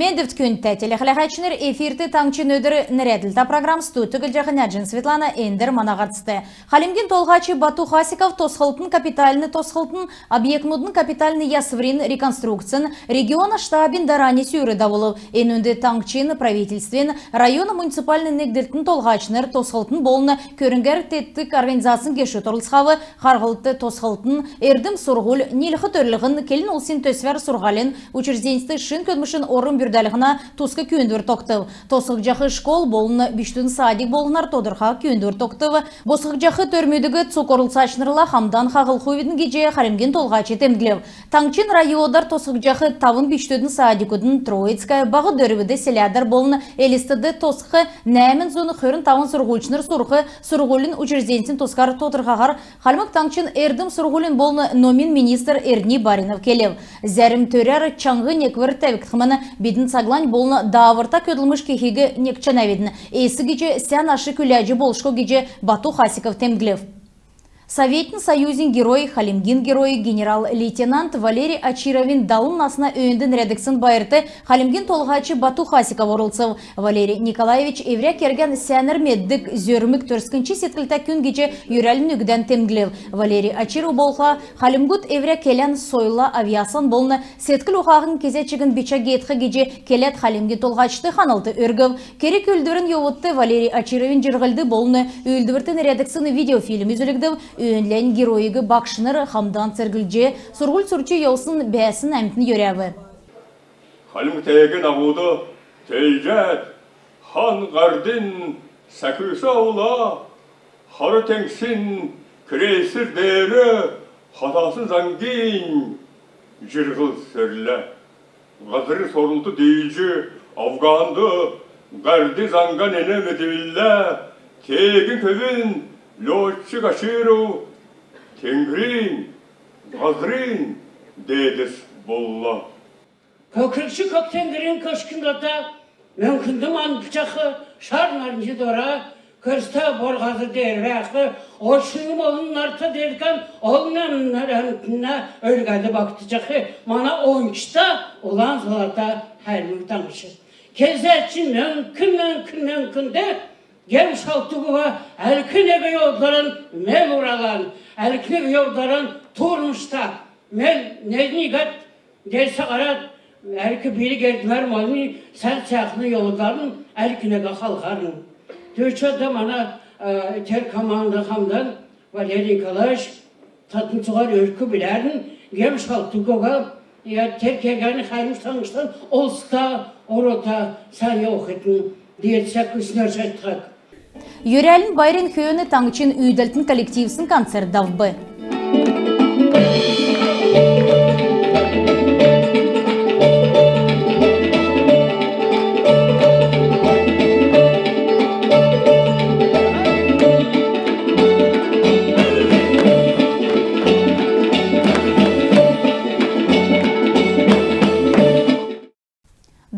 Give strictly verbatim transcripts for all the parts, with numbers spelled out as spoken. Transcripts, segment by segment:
Мендвт, күндтә телехәләһәчнр! Эфирт «Таңһчин өдр» нерәдлтә программ. Студьд Түглҗәхнә Җин Светлана. Эндр мана һарцд. Хальмгин Толһач Бату Хасиков тосхлтын, капитальн тосхлтын, объектмудын капитальн ясврин, реконструкцин региона штабин дарани сүүр давулв. Энүнд таңһчин правительствин, района муниципальн негдлтин толһачнр, тосхлтын болн көрңгәр теткдг организацин гешүд орлцхав. Харһлтд тосхлтын, эрдм-сурһуль, нилх төрлһн, келн улсин төсвәр сурһулин учрежденьст шин көдлмшин орм бүрдәлһнә туск күүндвр тогтв. Тосхгдҗах школ болн бичкдүдин садик болһнар тодрха күүндвр тогтв. Босхгдҗах төрмүдиг цуг орлцачнрла хамдан хаһлхвидн гиҗ Хальмгин Толһач темдглв. Таңһчин районар тосхгдҗах тавн бичкдүдин садикудын, Троицкое, Баһ Дөрвд селәдәр болн Элстд тосх нәәмн зун хөрн тавн сурһульчнр сурх сурһулин учрежденьсин тускар тодрхаһар Хальмг Таңһчин эрдм-сурһулин болн номин министр Эрдни Баринов келв. Зәрм төрәр чаңһ неквр тәвгдхмн. Бидн цаглань болн дааврта көдлмш кехиг некҗәнәвидн. Эс гиҗ сән аш күләҗ болшго гиҗ Бату Хасиков темдглв. Советин Союзин Герой, Хальмгин Герой, генерал-лейтенант Валерий Очировин далн насна өөнд нерәдгдсн байрт Хальмгин Толһач Бату Хасиков орлцв. Валерий Николаевич эврә кергән сәәнәр меддг, зөрмг, төрскнч седклтә күн гиҗ йөрәлин үгдән темдглв. Валерий Очиров болхла хальмгуд эврә келән, сойлла, авъясан болн седкл ухаһан кезә чигн бичә геетхә гиҗ келәд, Хальмгин Толһачд ханлт өргв. Керг-үүлдврин йовудт Валерий Очировин җирһлд болн үүлдврт нерәдгдсн видеофильм үзүлгдв. Өөнләнь геройиг багшнр хамдан церглҗ, сурһуль сурч йовсн бәәсн әмтн йөрәв. Хальмг теегин аһуд тейҗәд, Хан Һардин сәкүс авла, Хар теңгсин крейсер деер хатасн заңгинь җирһл сөрлә. Һазрин сорлт диилҗ, Афганд Һардин заңган эн медүллә. Теегин көвүн лётчик Очиров теңгрин, һазрин деедс болла. Көкргч көк теңгрин көшкн дота мөңкнд мандлҗах шар нарнҗ дора көрстә бор һазр деер бәәх, орчлңгин олн нарт деедгән олн әмтнә өргәд багтҗах мана ончта улан залата Хальмг Таңһч. Кезә чигн мөңкн, мөңкн, мөңкнд гем-шалтг уга, әлкнәг йовдларан мел уралан, әлкнәг йовдларан турмшта мел нернигәд, герсә һарад, әлк билг-эрдмәр малын, сән сәәхн йовдларн әлкнәг халхарн. Түүчәд мана, э, тер команда хамдан Валерий Николаевич тадн цуһар өрк-бүләрн гем-шалтг уга, я, тер кергән Хальмг Таңһчтан олзта, орота, сән йовхитн диилсәг, күснәр шайтхаг. Йөрәлин байрин хөөн таңһчин үүдәлтин коллективсин концерт давв.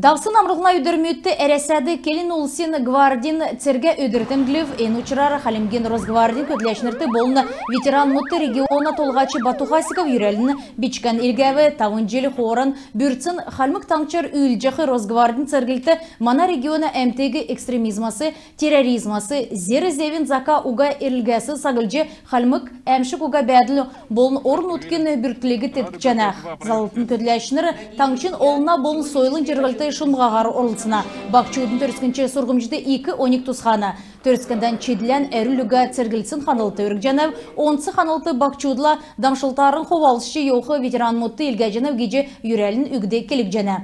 Давсн амрлһна өдрмүдт Әрәсәд келн улсин гвардин цергә өдр темдглв. Эн учрар Хальмгин Росгвардин көдләчнрт болн ветеранмудт региона толһач Бату Хасиков йөрәлин бичгән илгәв. Тавн җил хооран бүрдсн Хальмг Таңһчар үүлдҗәх Росгвардин церглт мана региона әмтиг экстремизмас, терроризмас, зер-зевин зака уга эрлгәс саглҗ, хальмг әәмшг уга бәәдл болн орн-нутгин бүртклиг теткҗәнә. Заллтын көдләчнр таңһчин олна болн сойлын җирһлд шунмһаһар орлцна. Баһчудын төрскнч сурһмҗд ик оньг тусхана. Төрскндән чидлән әрвлл уга церглтсин ханлт өргҗәнәв. Онц ханлт баһчудла дамшлтарн хувалцҗ йовх ветеранмудт илгәҗәнәв гиҗ йөрәлин үгд келгдҗәнә.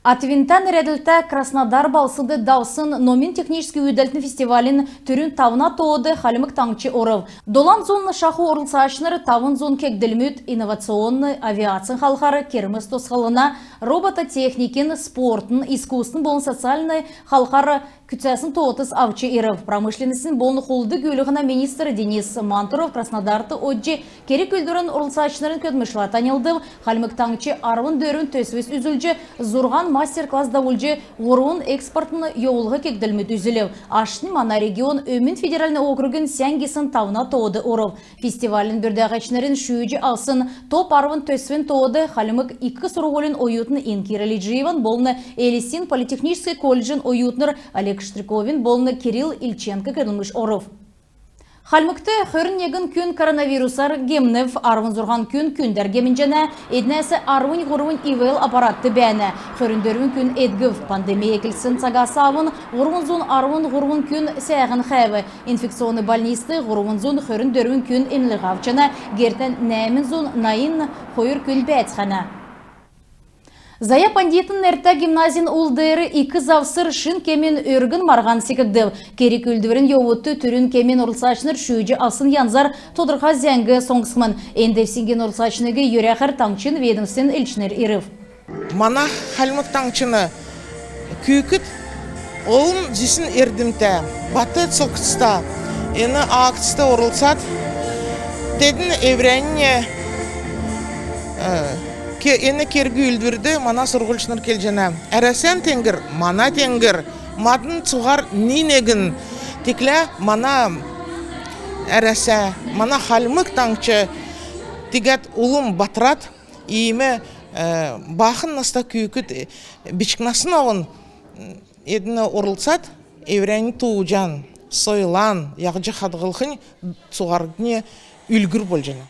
«От винта» нерәдлтә Краснодар балһснд давсн номин-техническ үүдәлтин фестивалин түрүн тавна тоод Хальмг Таңһч орв. Долан зун шаху орлцачнр тавн зун кегдлмүд: инновационн авиацин халхар, кермс тосхлһна, робототехникин, спортын, искусствин болн социальн халхар күцәсн тоотыг авч ирв. Промышленностин болн хулд-гүүлһнә министр Денис Мантуров Краснодарт одҗ керг-үүлдврин орлцачнрин көдлмшлә таньлдв. Хальмг Таңһч арвн дөрвн төсвс үзүлҗ, зурһан мастер-класс давулҗ, һурвн экспортн йовулһ кегдлмүд үзүлв. Ашнь мана регион Өмн федеральн округин сән гисн тавна тоод орв. Фестивалин бүрдәгчнрин шүүҗ авсн топ арвн төсвин тоод Хальмг ик сурһулин оютн Инкира Лиджиеван болн Элстин политехническ колледжин оютнр Олег Штрыковин болн Кирилл Ильченко көдлмш орв. Хальмгт хөрн негн күн коронавирусар гемнв, арвн зурһан күн күндәр гемнҗәнә, эднәс арвн һурвн ИВЛ аппаратд бәәнә, хөрн дөрвн күн эдгв. Пандемия эклсн цагас авн һурвн зун арвн һурвн күн сәәһән хәәв. Инфекционн больницд һурвн зун хөрн дөрвн күн эмнлһ авчана, гертән нәәмн зун найн хойр күн бәәцхәнә. Зая-Пандитын нертә гимназин ул деер «Ик завср» шин кемин өргн марһан секгдв. Керг-үүлдврин йовудт түрүн кемин орлцачнр шүүҗ авсн янзар тодрха зәңг соңсхмн. Эн девсңгин орлцачнриг йөрәхәр таңһчин ведомствсин элчнр ирв. Мана Хальмг Таңһчин күүкд олн зүсн эрдмтә, бат цогцта. Эн акцд орлцад, тедн эврәннь, э, ке-, эн керг-үүлдврд мана сурһульчнр келҗәнә: «Әрәсән теңгр — мана теңгр, мадн цуһар ни-негн». Тиигхлә мана Әрәсә, мана Хальмг Таңһч тиигәд улм батрад, иим, э, баахн наста күүкд, э, бичкнәсн авн, м, эдн орлцад, эврәннь тууҗан, сойлан яһҗ хадһлхинь цуһарднь үлгүр болҗана.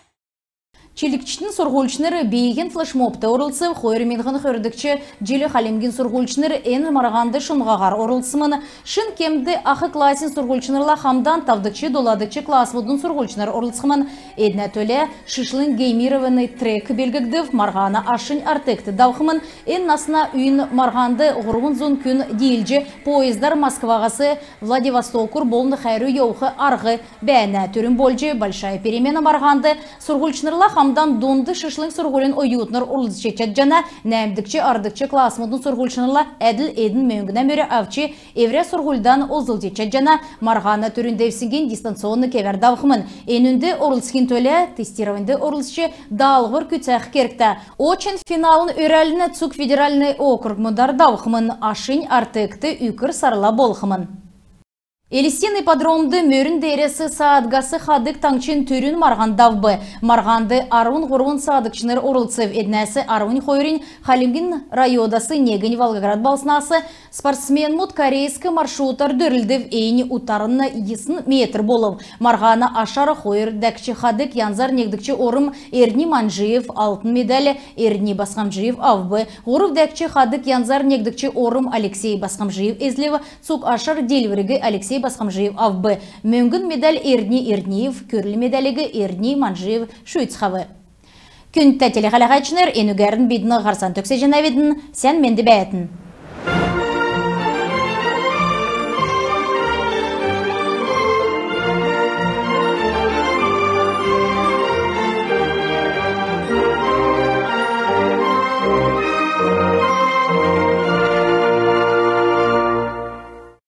Чилгчднь сурһульчнр бииһин флешмобт орлцв. Хойр миңһн хөрдгч җил Хальмгин сурһульчнр эн марһанд шунмһаһар орлцсмн. Шин кемд ах классин сурһульчнрла хамдан тавдгч, доладгч классмудын сурһульчнр орлцхмн. Эднә төлә шишлң геймированный трек белдгдв. Марһана ашнь «Артекд» давхмн. Эн насна үйин марһанд һурвн зун күн диилҗ, поездар Москваһас Владивостокур болн хәрү йовх арһ бәәнә. Түрүн болҗ «Большая перемена» марһанд сурһульчнрла хамдан дунд шишлң сурһулин оютнр орлцҗ чадҗана. Нәәмдгч, арвдгч классмудын сурһульчнрла әдл эдн мөңгнә мөрә авч, эврә сурһульдан олзлҗ чадҗана. Марһана түрүн девсңгнь дистанционн кевәр давхмн. Энүнд орлцхин төлә тестированьд орлцҗ, даалһвр күцәх кергтә. Очн финалын өрәлнь цуг федеральн округмудар давхмн. Ашнь «Артекд» үкр сарла болхмн. Элстин ипподромд мөрн деерәс саадгас хадг таңһчин түрүн марһан давв. Марһанд арвн һурвн саадгчнр орлцв. Эднәс арвн хойрнь Хальмгин районудас, негнь Волгоград балһснас. Спортсменмуд корейск маршрутар дөрлдв. Эннь утарн йисн метр болв. Марһана ашар хойр дәкҗ хадг янзар негдгч орм Эрдни Манҗиев, алтн медаль Эрдни Басхамҗиев авв. Һурв дәкҗ хадг янзар негдгч орм Алексей Басхамҗиев эзлв. Цуг ашар диилвриг Алексей Басхамҗиев авв. Мөңгн медаль Эрдни Эрдниев, күрл медалиг Эрдни Манҗиев шүүцхәв. Күндтә телехәләһәчнр, энүгәрн бидн һарцан төгсәҗәнәвидн. Сән менд бәәтн.